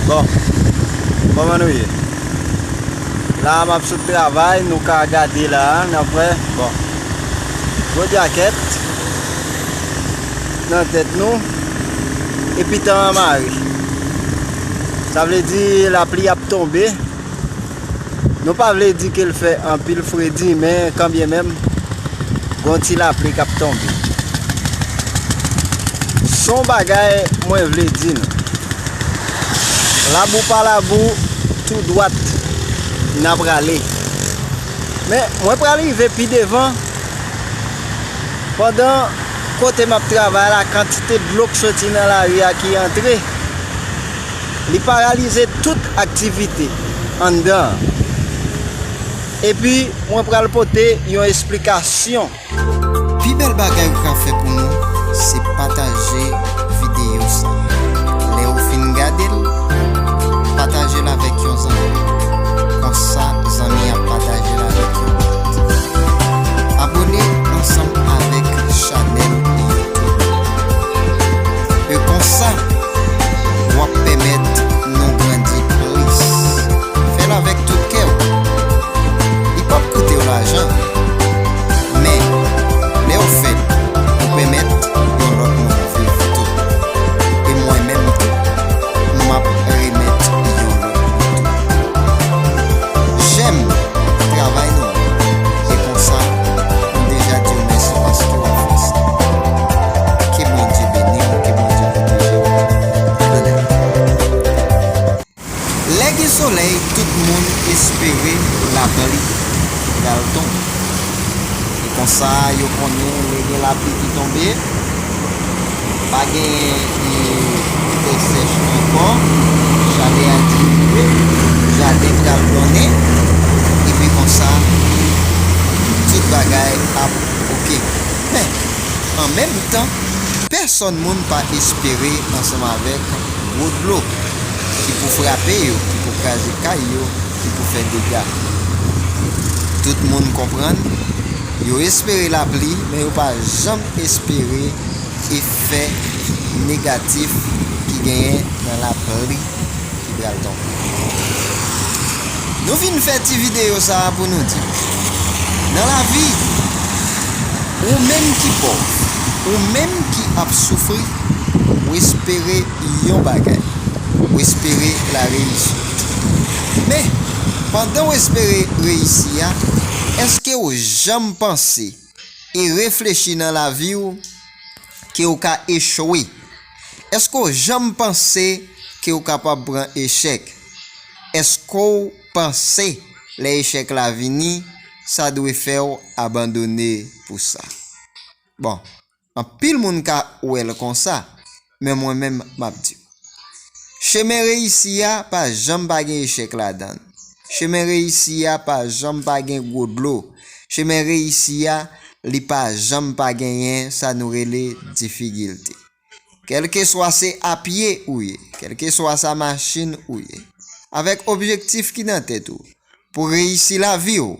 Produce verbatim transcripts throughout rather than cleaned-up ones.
Bon, kòman nou ye? La, m ap sot travay, nou ka gade la, n ap wè. Bon, gwo djakèt nan tèt nou, epi tan an mare. Sa vle di lapli ap tonbe. Nou pa vle di ke l fè anpil fredi, men kanbyenmenm, gon ti lapli k ap tonbe. Se yon bagay mwen vle di nou. Labou pa labou, tou dwat n a prale. Men, mwen pral rive pi devan, pandan kote m ap travay la, kantite dlo k soti nan lari a ki antre, li paralize tout aktivite anndan an. Epi, mwen pral pote yon esplikasyon. Pi bèl bagay ou ka fè pou nou, se pataje videyo sa. Lè ou fin gade l, pataje l avèk yon zanmi. Konsa, zanmi a pataje l avèk yon lòt. Abone ansanm avèk chanèl YouTube. E konsa, w ap pèmèt nou grandi plis. Fè l avèk tout kè w. Li p ap koute w lajan. Men, lè w fè l, ou pèmèt yon lòt moun viv tou. E mwen menm tou, m ap remèt yon lòt moun tou. J'aime travay nou an. E konsa, m deja di w mèsi paske w ap fè sa. Ke Bondye beni w, ke Bondye pwoteje w. Lè gen solèy, tout moun espere lapli pral tonbe. E konsa, yo konnen lè gen lapli ki tonbe, pa genyen, e, tè sèch ankò, chalè a diminye, jaden pral donnen, epi konsa, tout bagay ap oke. Men, an menm tan, pèsòn moun pa espere ansanm avèk gwo dlo ki pou frape yo, ki pou kraze kay yo, ki pou fè dega. Tout moun konprann, yo espere lapli, men yo pa janm espere efè negatif ki genyen nan lapli ki pral tonbe. Nou vin fè ti videyo sa a pou nou di, nan lavi, ou menm ki pòv, ou menm ki ap soufri, ou espere yon bagay, ou espere lareyisit. Men, pandan w espere reyisi a, èske w janm panse e reflechi nan lavi w ke w ka echwe? Èske w janm panse ke w kapab pran echèk? Èske w panse lè echèk la vini, sa dwe fè w abandone pou sa? Bon, anpil moun ka wè l konsa, men mwen menm m ap di w. Chemen reyisi a pa janm pa gen echèk ladan l. Chemen reyisi a pa janm pa gen gwo dlo. Chemen reyisi a, li pa janm pa genyen sa nou rele difikilte. Kèlkeswa se a pye ou ye, kèlkeswa sa machin ou ye, avèk objektif ki nan tèt ou, pou reyisi lavi w,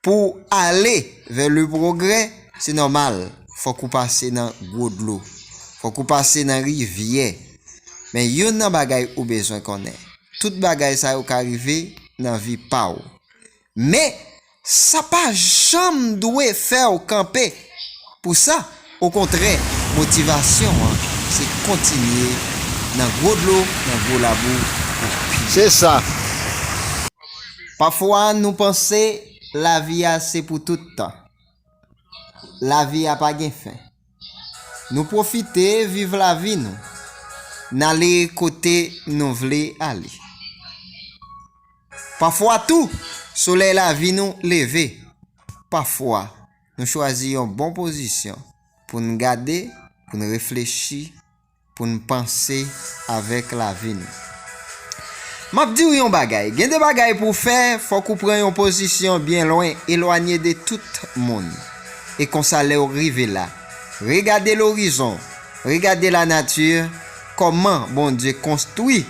pou ale vè le pwogrè, se nòmal, fòk ou pase nan gwo dlo, fòk ou pase nan rivyè. Men youn nan bagay ou bezwen konnen, tout bagay sa yo ka rive nan vi pa w. Men, sa pa janm dwe fè w kanpe. Pou sa, okontrè, motivasyon an, se kontinye nan gwo dlo, nan gwo labou pou pi. Se sa. Pafwa, nou panse lavi a se pou tout tan. Lavi a pa gen fen. Nou pwofite viv lavi nou. N ale kote nou vle ale. Pafwa tou, solèy lavi nou leve. Pafwa, nou chwazi yon bon pozisyon pou n gade, pou n reflechi, pou n panse avèk lavi nou. M ap di w yon bagay, gen de bagay pou w fè, fòk ou pran yon pozisyon byen lwen, elwanye de tout moun. E konsa, lè w rive la, regade lorizon, regade lanati, kòman Bondye konstwi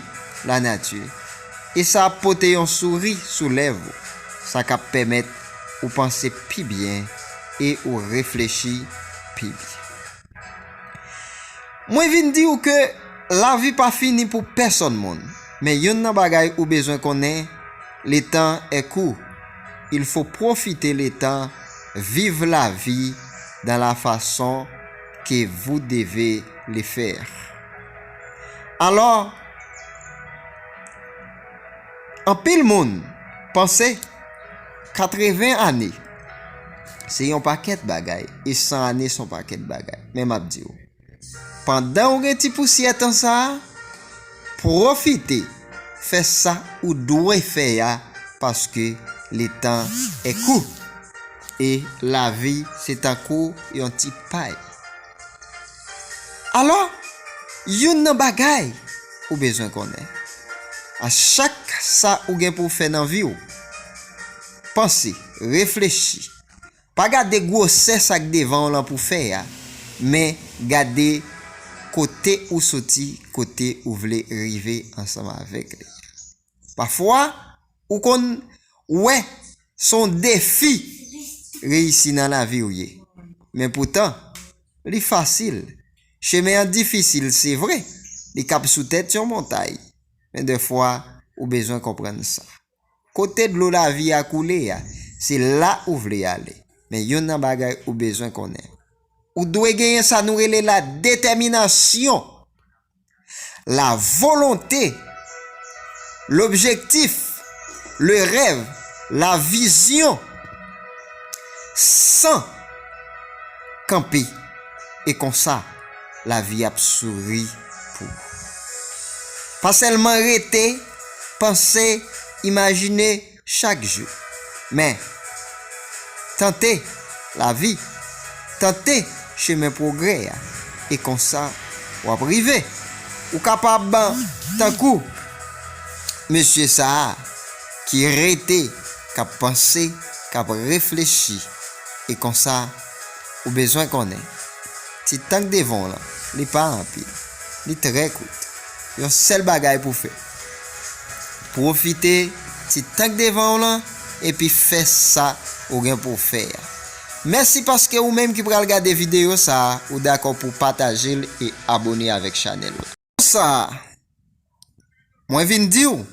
lanati. E sa ap pote yon souri sou lèv ou. Sa k ap pèmèt ou panse pi byen e ou reflechi pi byen. Mwen vin di w ke lavi pa fini pou pèsonn moun. Men youn nan bagay ou bezwen konnen, le temps est court. Il faut profiter le temps, vivre la vie dans la façon que vous devez le faire. Alò, anpil moun panse katreven ane se yon pakèt bagay, e san ane se yon pakèt bagay. Men m ap di w, pandan w gen ti pousyè tan sa a, pwofite fè sa ou dwe fè a, paske le temps est court. E lavi se tankou yon ti pay. Alò, youn nan bagay ou bezwen konnen, a chak sa ou gen pou w fè nan vi w, panse, reflechi. Pa gade gwosè sa k devan w lan pou fè a, men gade kote ou soti, kote ou vle rive ansanm avèk li. Pafwa, ou konn wè se yon defi reyisi nan lavi w ye. Men poutan, li fasil. Chemen an difisil, se vre, li kab sou tèt yon montay. Men dèfwa, ou bezwen konprann sa. Kote dlo lavi a koule a, se la ou vle ale. Men youn nan bagay ou bezwen konnen. Ou dwe genyen sa nou rele la détermination, la volonté, l'objectif, le rêve, la vision, san kanpe. E konsa, lavi ap souri pou ou. Pa sèlman rete, panse, imajine chak jou. Men, tante lavi, tante chemen pwogrè a, e konsa w ap rive. Ou kapab tankou mesye sa a ki rete, k ap panse, k ap reflechi, e konsa ou bezwen konnen. Ti tan k devan w lan, li pa anpil. Li trè kout. Yon sèl bagay pou fè. Pwofite ti tan k devan w lan, epi fè sa ou gen pou w fè a. Mèsi paske ou menm ki pral gade videyo sa a, ou dakò pou pataje l e abone avèk chanèl la. Sa a, mwen vin di w,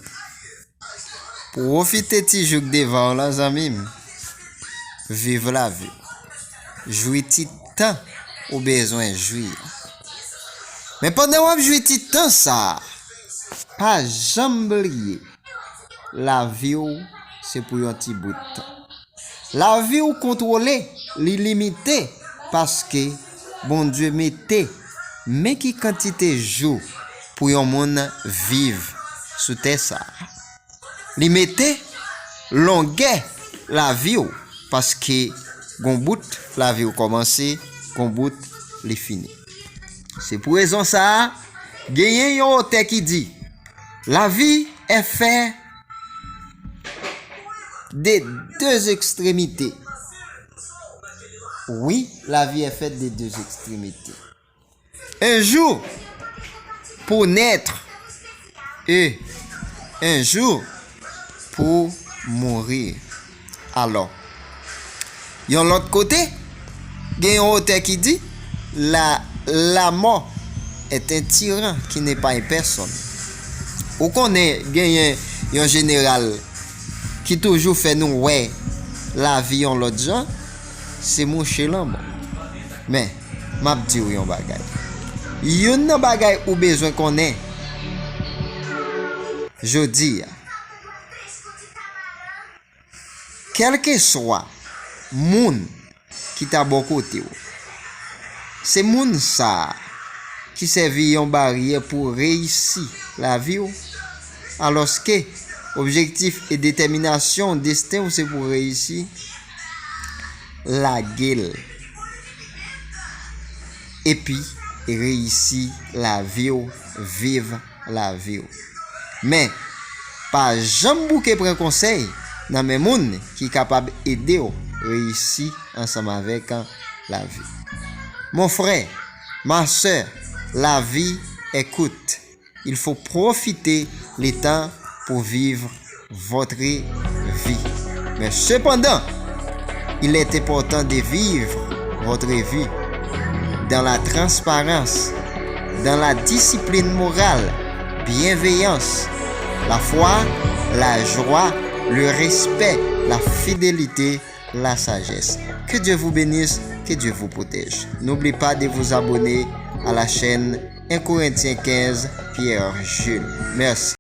pwofite ti jou k devan w lan, zanmi m. Viv lavi w. Jwi ti tan ou bezwen jwi a. Men pandan w ap jwi ti tan sa a, pa janm bliye, lavi w se pou yon ti bout tan. Lavi w kontwole, li limite, paske Bondye mete men ki kantite jou pou yon moun viv sou tè sa a. Li mete longè lavi w, paske gon bout lavi w kòmanse, gon bout li fini. Se pou rezon sa a, genyen yon otè ki di, la vie est faite de deux extrémités. Oui, la vie est faite de deux extrémités. Un jour pour naître et un jour pour mourir. Alò, yon lòt kote, gen yon otè ki di, la, la mort est un tyran qui n'épargne personne. Ou konnen genyen yon jeneral ki toujou fè nou wè lavi yon lòt jan, se mouche lanmò. Men, m ap di w yon bagay. Youn nan bagay ou bezwen konnen jodi a, kèlkeswa moun ki ta bò kote w, se moun sa a ki sèvi yon baryè pou reyisi lavi w, alòske objektif e detèminasyon desten w se pou reyisi, lage l. Epi reyisi lavi w, viv lavi w. Men, pa janm bouke pran konsèy nan men moun ki kapab ede w reyisi ansanm avèk lavi. Mon frère, ma sœur, la vie est courte. Il faut profiter le temps pour vivre votre vie. Mais cependant, il est important de vivre votre vie dans la transparence, dans la discipline morale, bienveillance, La foi, la joie, le respect, la fidélité, la sagesse. Que Dieu vous bénisse, que Dieu vous protège. N'oublie pas de vous abonner à la chaîne un Corinthiens quinze, Pierre Jules. Merci.